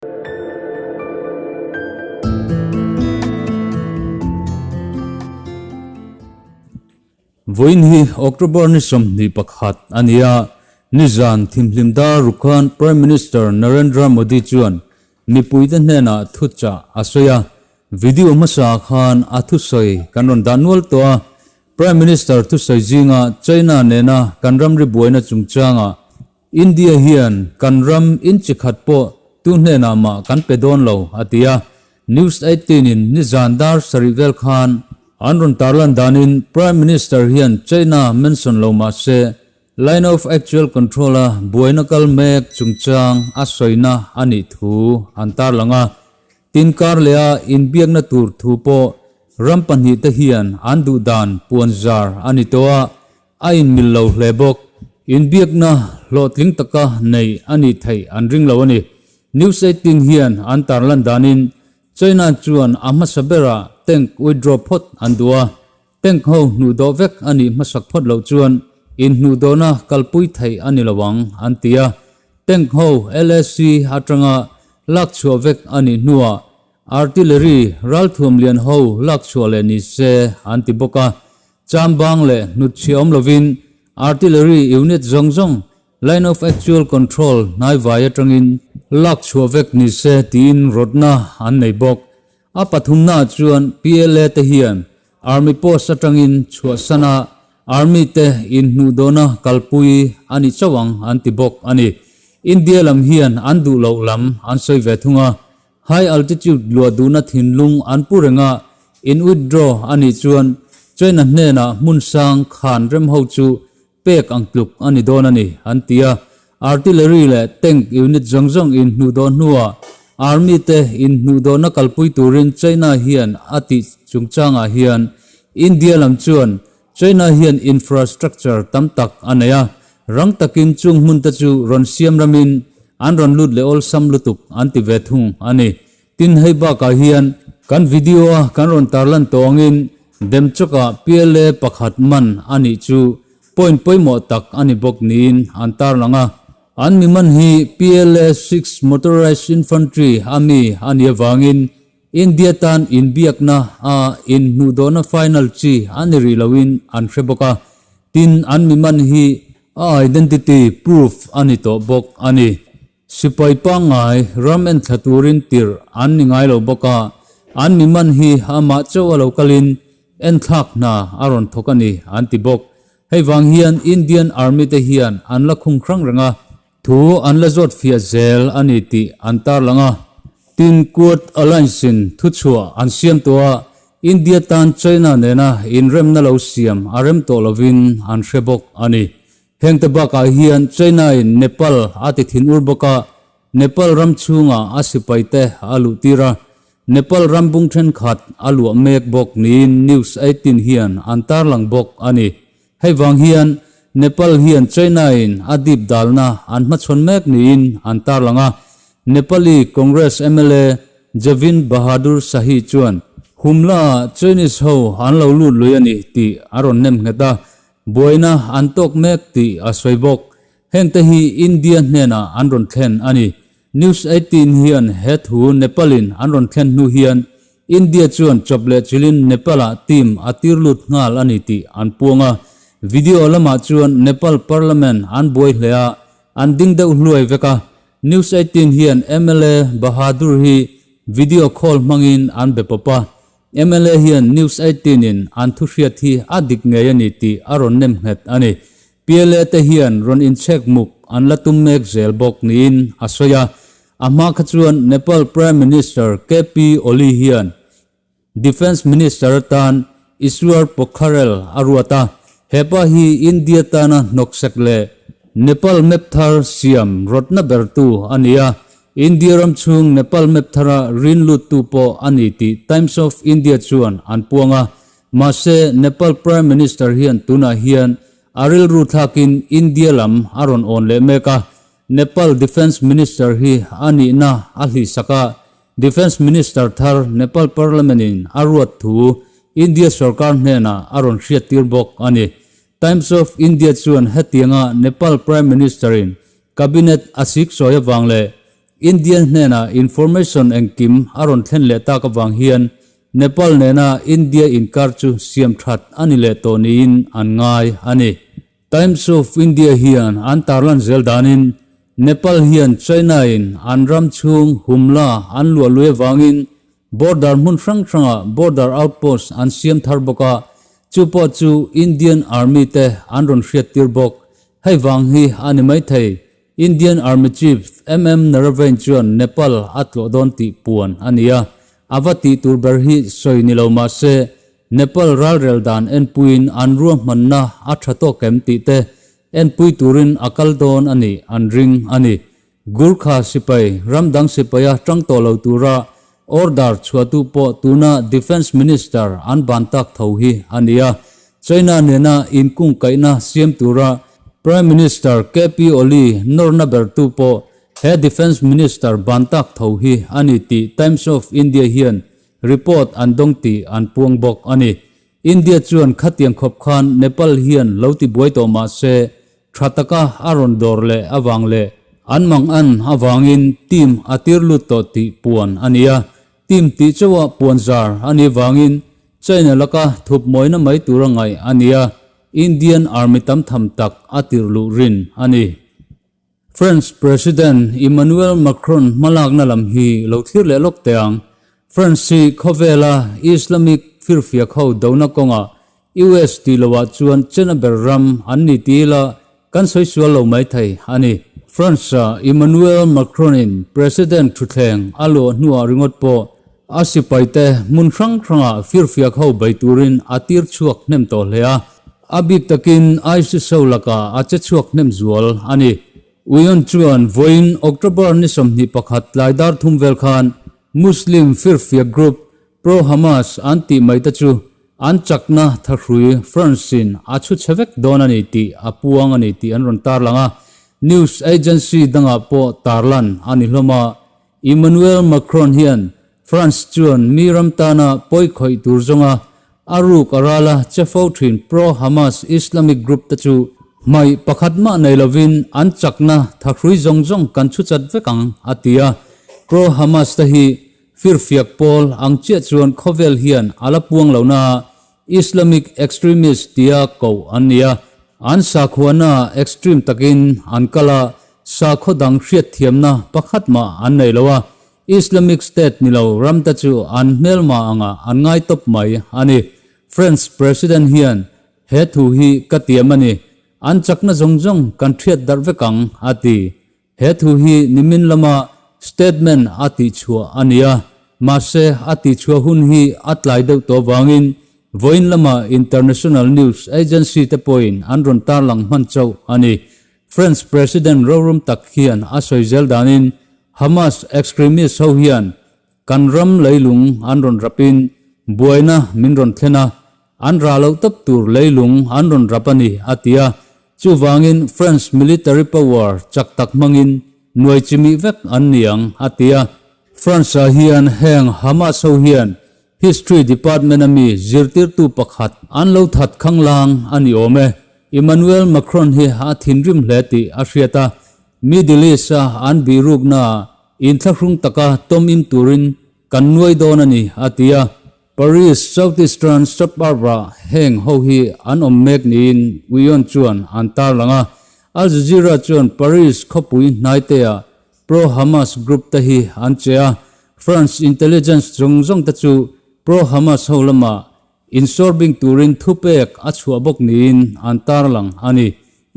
Vawiin hi October ni 21 a ni a, nizan thimhlim dar ruk khan Prime Minister Narendra Modi chuan mipuite hnenah thuchah a sawi a, video hmasa khan a thusawi kan rawn dah nual tawh a, Prime Minister thusawi zinga China nena kan ramri buaina chungchangah India hian kan ram in chi khat pawh tu hnenah mah kan pe dawn lo, a ti a. News 18 in nizan dar sarih vel khan an rawn tarlan danin Prime Minister hian China mention lo mah se Line of Actual Control a buaina kal mek chungchang a sawina a nih thu an tarlang a. Tin kar leh a inbiakna tur thu pawh ram pahnihte hian an duh dan puan zar a ni tawh a. A inmil lo hle bawk. Inbiakna hlawhtling taka nei a nih theih an ring lo a ni. News 18 hian an tarlan danin China chuan a hmasa berah tank withdraw phawt an duh a, tank ho hnuhdawh vek a nih hmasak phawt loh chuan inhnuhdawhna kalpui theih a ni lo ang an ti a. Tank ho LAC atanga lakchhuah vek a nih hnuah artillery ralthuam lian ho lakchhuah leh ni se an ti bawk a. Chambang leh hnutchhi awm lovin artillery unit zawng zawng line of actual control hnaivai atangin lak chhuah vek ni se tiin rawtna an nei bawk. A pathumnaah chuan PLA te hian army post atangin chhuahsan a army te inhnuhdawhna kalpui a ni chauh ang an ti bawk a ni. India lam hian an duh loh lam an sawi ve thung a, High altitude luah duhna thinlung an pu reng a, in withdraw a nih chuan China hnenah hmun sang khan rem ho chu pek ang tluk a ni dawn a ni, an ti a. Artillery leh tank unit zawng zawng in hnuh dawh hnuah Army te in hnuh dawhna kalpui turin China hian a tih chungchangah hian India lam chuan China hian infrastructure tam tak a nei a, rang takin chung hmun te chu rawn siam ramin an rawn lut leh awlsam lutuk an ti ve thung a ni. Tin, hei bakah hian kan video a kan rawn tarlan tawh angin Demchok-ah PLA pakhat man a nih chu point pawimawh tak a ni bawk niin an tarlang a. An mi man hi PLA six Motorized Infantry a mi a nih avangin India tan inbiakna a inhnuhdawhna final chi a ni rih loin an hre bawk a, tin an mi man hi a identity proof a ni tawh bawk a ni. Sipai pangngai ram enthla turin tirh an ni ngai lo bawk a, an mi man hi amah chauh a lo kalin enthlak hna a rawn thawk a ni an ti bawk. Hei vang hian Indian Army te hian an la khung hrang reng a, Thu an la zawt fiah zel a ni tih an tarlang a. Tin, Quad Alliance-in thuchhuah an siam tawh a, India tan China nena inremna lo siam a rem tawh lovin an hre bawk a ni. Hengte bakah hian China-in Nepal a ti thin ur bawk a, Nepal ram chhungah a sipaite a luhtir a, Nepal ram bung thenkhat a luah mek bawk niin News 18 hian an tarlang bawk a ni. Hei vang hian Nepal hian China-in a dip dalna an hmachhawn mek niin an tarlang a. Nepali Congress mla Javin Bahadur Shahi chuan Humla-ah Chinese ho an lo lut lui a ni tih a rawn nem nghet a, buaina an tawk mek tih a sawi bawk. Hengte hi India hnenah an rawn thlen a ni. News 18 hian he thu Nepal-in an rawn thlen hnu hian India chuan chawp leh chilin Nepal-ah team a tir lut nghal a ni tih an puang a. Video lamah chuan Nepal Parliament an buai hle a, an ding deuh hluai vek a. News 18 hian mla Bahadur hi video call hmangin an be pawp a. Mla hian News 18 in an thuhriat hi a dik ngei a ni tih a rawn nem nghet a ni. PLA te hian rawn inchhek muk an la tum mek zel bawk niin a sawi a. A hma kha chuan Nepal Prime Minister KP Oli hian Defence Minister atan Ishwar Pokharel a ruat a, hepa hi India tana hnawksek leh Nepal map thar siam rawtna bertu a ni a, India ram chhung Nepal map thara rin luttu pawh a ni tih Times of India chuan an puang a. Mahse, Nepal Prime Minister hian tunah hian a rilru thlakin India lam a rawn awn leh mek a, Nepal Defence Minister hi a nihna a hlihsak a, Defence Minister thar Nepal Parliament in a ruat thu India sorkar hnenah a rawn hriattir bawk a ni. Times of India chuan hetianga Nepal Prime Minister in Cabinet a siksawi avang leh Indian hnenah information engkim a rawn thlen leh tak avang hian Nepal nena India inkar chu siam that a ni leh tawh niin an ngai a ni. Times of India hian an tarlan zel danin Nepal hian China-in an ram chhung humla an luah lui avangin Border hmun hrang hrangah border outpost an siam thar bawk a, chu pawh chu Indian Army te an rawn hriattir bawk. Hei vang hi a ni maithei, Indian Army Chief MM Naravane chuan Nepal a tlawh dawn tih puan a ni a, a va tih tur ber hi sawi ni lo mah se, Nepal ralrel dan enpuiin an ruahmanna a tha tawk em tih te enpui turin a kal dawn a nih an ring a ni. Gurkha sipai, ram dang sipaia tang tawh lo tura order chhuahtu pawh tuna Defence Minister an ban tak tho hi a ni a. China nena inkungkaihna siam tura Prime Minister KP Oli nawrna bertu pawh he Defence Minister ban tak tho hi a ni tih Times of India hian report an dawng tih an puang bawk a ni. India chuan khatiang khawp khan Nepal hian lo tibuai tawh mah se Tha taka a rawn dawr leh avang leh an mang an avangin team a tir lut tawh tih puan a ni a, team tih chauha puan zar a nih vangin China laka thup mawina mai tura ngaih a ni a, Indian Army tam tham tak a tirh luh rin a ni. French President Emmanuel Macron hmalakna lam hi lo thlir leh lawk teh ang. France hi khawvela Islamic firfiak ho dona kawngah US tih loah chuan China ber ram an ni ti ila kan sawi sual lo mai thei a ni. France-a Emmanuel Macron-in President thutthleng a luah hnuah ringawt pawh a sipaite hmun hrang hrangah firfiak ho bei turin a tir chhuak hnem tawh hle a, a bik takin ISIS ho lakah a che chhuak hnem zual a ni. Uion chuan vawiin October ni 21 tlai dar thum vel khan Muslim firfiak group Pro-Hamas an tih mai te chu An chakna thahrui France-in a chhu chhe vek dawn a ni tih a puang a ni tih an rawn tarlang a, news agency dangah pawh tarlan a ni hlawm a. Emmanuel Macron hian France chuan mi ram tana pawi khawih tur zawnga a ruk a rala che fo thin pro-Hamas Islamic group te chu hmaih pakhat mah nei lovin an chakna thahrui zawng zawng kan chhu chat vek ang a ti a. Pro-Hamas te hi Firfiak pawl ang chiah chuan khawvel hian a la puang lo na Islamic extremist tia koh an ni a, an sakhuana extreme takin an kal a, sakhaw dang hriatthiamna pakhat mah an nei lo a, Islamic State ni lo ramte chu an hmelma angah an ngai tawp mai a ni. French President hian he thu hi ka tiam a ni, an chakna zawng zawng kan hriat darh vek ang, a ti. He thu hi nimin lama statement a tihchhuah a ni a, mahse a tihchhuah hun hi a tlai deuh tawh vangin vawiin lama international news agency te pawhin an rawn tarlang hman chauh a ni. French President rorum tak hian a sawi zel danin Hamas extremist ho hian kan ram leilung an rawn rapin buaina min rawn thlen a, An rah loh tawp tur leilung an rawn rap a ni, a ti a. Chuvangin France military power chak tak hmangin nuai chimih vek an ni ang, a ti a. France-ah hian heng Hamas ho hian History department-a mi zirtirtu pakhat an lo that khanglang a ni awm e. Emmanuel Macron hi a thinrim hle tih a hriat a. Middle East-a an bihruknaah inthlahrung taka tawm-im turin kan nuai dawn a ni, a ti a. Paris Southeastern suburb-ah heng ho hi an awm mek niin Uion chuan an tarlang a. Al Jazeera chuan Paris khawpui hnaiteah pro-Hamas group te hi an che a, France intelligence zawng zawng te chu pro-Hamas ho lamah insawrbing turin thupek a chhuah bawk niin an tarlang a ni.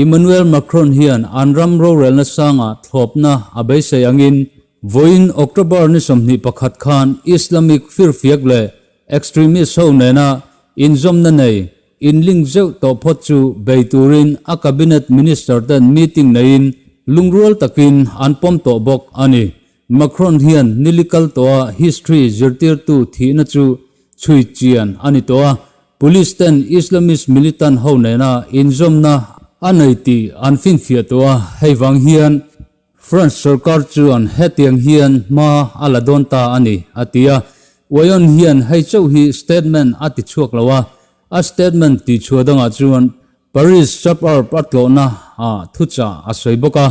Emmanuel Macron hian an ram rorelna sangah thlawpna a beisei angin vawiin October ni 21 khan Islamic firfiak leh extremist ho nena inzawmna nei inlink zeuh tawh phawt chu bei turin a cabinet minister ten meeting neiin lungrual takin an pawm tawh bawk a ni. Macron hian nili kal tawha history zirtirtu thihna chu chhui chian a ni tawh a, Police ten Islamist militant ho nena inzawmna a nei tih an finfiah tawh a, hei vang hian France sorkar chuan hetiang hian hma a la dawn ta a ni, a ti a. Wayon hian hei chauh hi statement a ti chhuak lo a, a statement tihchhuah dangah chuan Paris suburb a tlawhna ah thuchah a sawi bawk a.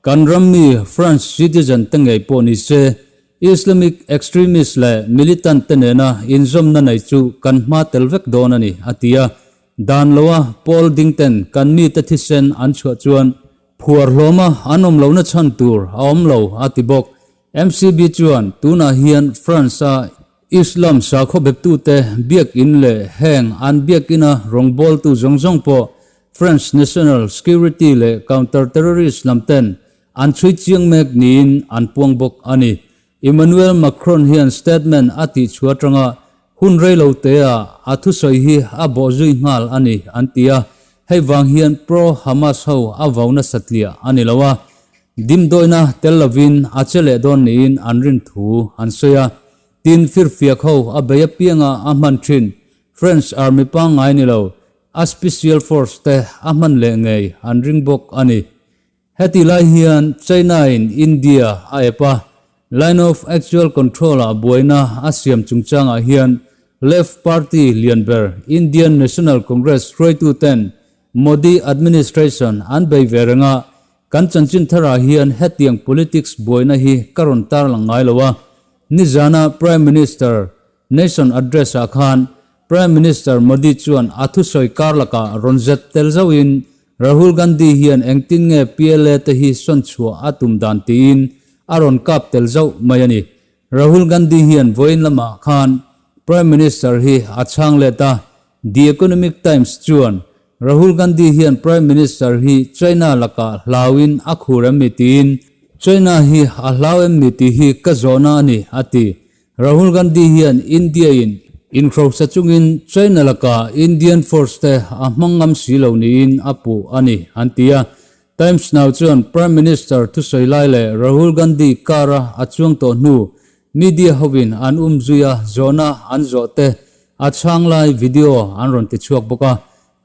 Kan ram mi France citizen te ngei pawh ni se, Islamic extremist leh militant te nena inzawmna nei chu kan hma tel vek dawn a ni, a ti a. Dan loa pawl ding ten kan mite thisen an chhuah chuan phuar hlawma an awm lohna chhan tur a awm lo, a ti bawk. MCB chuan tunah hian France-a Islam sakhaw beptute biakinn leh heng an biakina rawngbawltu zawng zawng pawh French National Security leh Counter-Terrorist lam ten an chhui chiang mek niin an puang bawk a ni. Emmanuel Macron hian statement a tih chhuah atanga hun rei lo teah a thusawi hi a bawh zui nghal a ni an ti a, hei vang hian pro-Hamas ho a vau nasa tliah a ni lo a, dimdawina tel lovin a che leh dawn niin an rin thu an sawi a. Tin, firfiak ho a bei apianga a hman thin French army pangngai ni lo a special force te a hman leh ngei an ring bawk a ni. Heti lai hian China-in India a ep a, Line of Actual Control-ah buaina a siam chungchangah hian Left Party lian ber Indian National Congress hruaituten Modi administration an bei ve reng a, kan chanchin tharah hian hetiang politics buaina hi ka rawn tarlang ngai lo a, nizana Prime Minister Nation Address ah khan Prime Minister Modi chuan a thusawi kar lakah rawn zet tel zauhin Rahul Gandhi hian engtin nge PLA te hi sawn chhuah a tum dan tiin a rawn kap tel zauh mai a ni. Rahul Gandhi hian vawiin lamah khan Prime Minister hi a chhang let a, The Economic Times chuan Rahul Gandhi hian Prime Minister hi China lakah hlauin a khur em mi tiin China hi a hlau em mi tih hi ka zawhna a ni a ti. Rahul Gandhi hian India in inhrosa chungin China laka Indian force te a hmang ngam si lo niin a puh a ni, an ti a. Times Now chuan Prime Minister thusawi lai leh Rahul Gandhi car a a chuang tawh hnu media hovin an um zui a zawhna an zawh te a chhang lai video an rawn ti chhuak bawk a.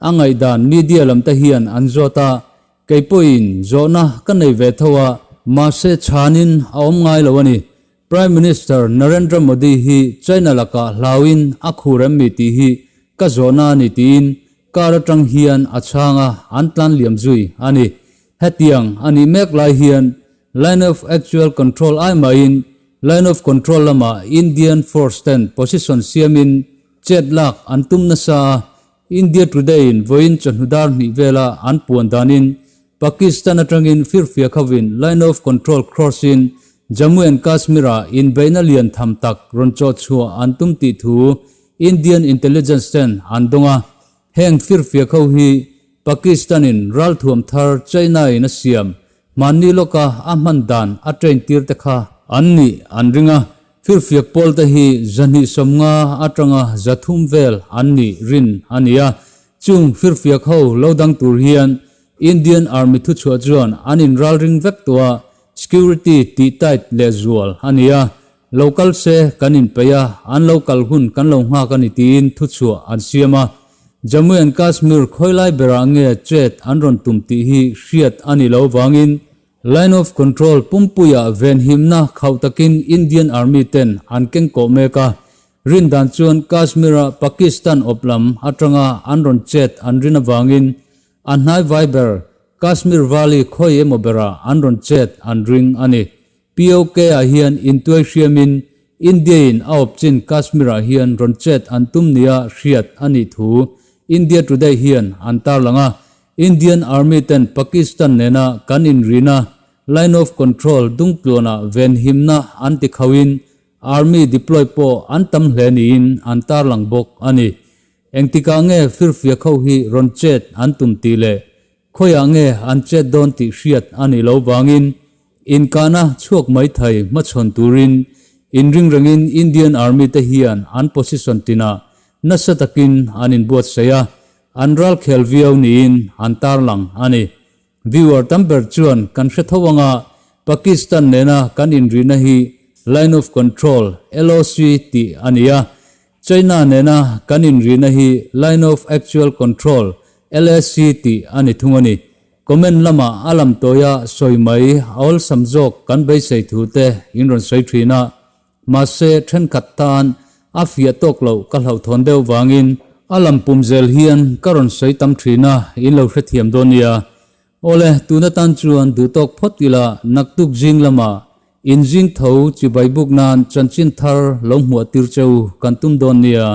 A ngaihdan media lam te hian an zawt a, kei pawhin zawhna ka nei ve tho a, mahse chhanin a awm ngai lo a ni. Prime Minister Narendra Modi hi China lakah hlauin a khur em mi tih hi ka zawhna a ni tiin car atang hian a chhang a, an tlan liam zui a ni. Hetiang a nih mek lai hian Line of Actual Control ai mahin Line of Control lamah Indian force ten position siamin chet lak an tum nasa a, India Today-in vawiin chawhnu dar hnih vela an puan danin Pakistan atangin firfiak hovin Line of Control cross-in Jammu and Kashmir-ah inbeihna lian tham tak rawn chawh chhuah an tum tih thu Indian intelligence ten an dawng a. Heng firfiak ho hi Pakistan-in ralthuam thar China-in a siam Hmanni lawka a hman dan a train tir te kha an nih an ring a, firfiak pawl te hi 250 atanga 300 vel an nih rin a ni a. Chung firfiak ho lo dang tur hian Indian Army thuchhuah chuan an inralring vek tawh a, security tih tight leh zual a ni a. Lo kal se kan inpeih a, an lo kal hun kan lo nghak a ni tiin thuchhuah an siam a. Jammu and Kashmir khawilai berah nge chet an rawn tum tih hi hriat a ni lo vangin Line of Control pumpuiah venhimna khauh takin Indian Army ten an keng kawh mek a. Rin dan chuan Kashmir-a Pakistan awp lam atanga an rawn chet an rin avangin a hnai vai ber Kashmir Valley khawi emaw berah an rawn chet an ring a ni. POK ah hian intuai hriamin India-in a awp chin Kashmir-ah hian rawn chet an tum nia hriat a nih thu India Today hian an tarlang a. Indian Army ten Pakistan nena kan inrina Line of Control dungtluanah venhimna an ti khauhin Army deploy pawh an tam hle niin an tarlang bawk a ni. Engtikah nge firfiak ho hi rawn chet an tum tih leh Khawiah nge an chet dawn tih hriat a nih loh vangin inkahna chhuak mai thei hmachhawn turin inring rengin Indian Army te hian an position tinah nasa takin an inbuatsaih a, an ralkhel viau niin an tarlang a ni. Viewer tam ber chuan kan hre tho anga Pakistan nena kan inrihna hi Line of Control, LOC, tih a ni a, China nena kan inrihna hi Line of Actual Control, LAC, tih a ni thung a ni. Comment lamah a lam tawia sawi mai a awlsam zawk kan beisei thu te in rawn sawi thin a, mahse thenkhat tan a fiah tawk loh ka hlauhthawn deuh vangin a lam pum zel hian ka rawn sawi tam thin a, in lo hrethiam dawn nia. Awle, tun atan chuan duhtawk phawt ila naktuk zing lamah in zing tho chibai buk nan chanchin thar lo hmuah tir cheu kan tum dawn nia.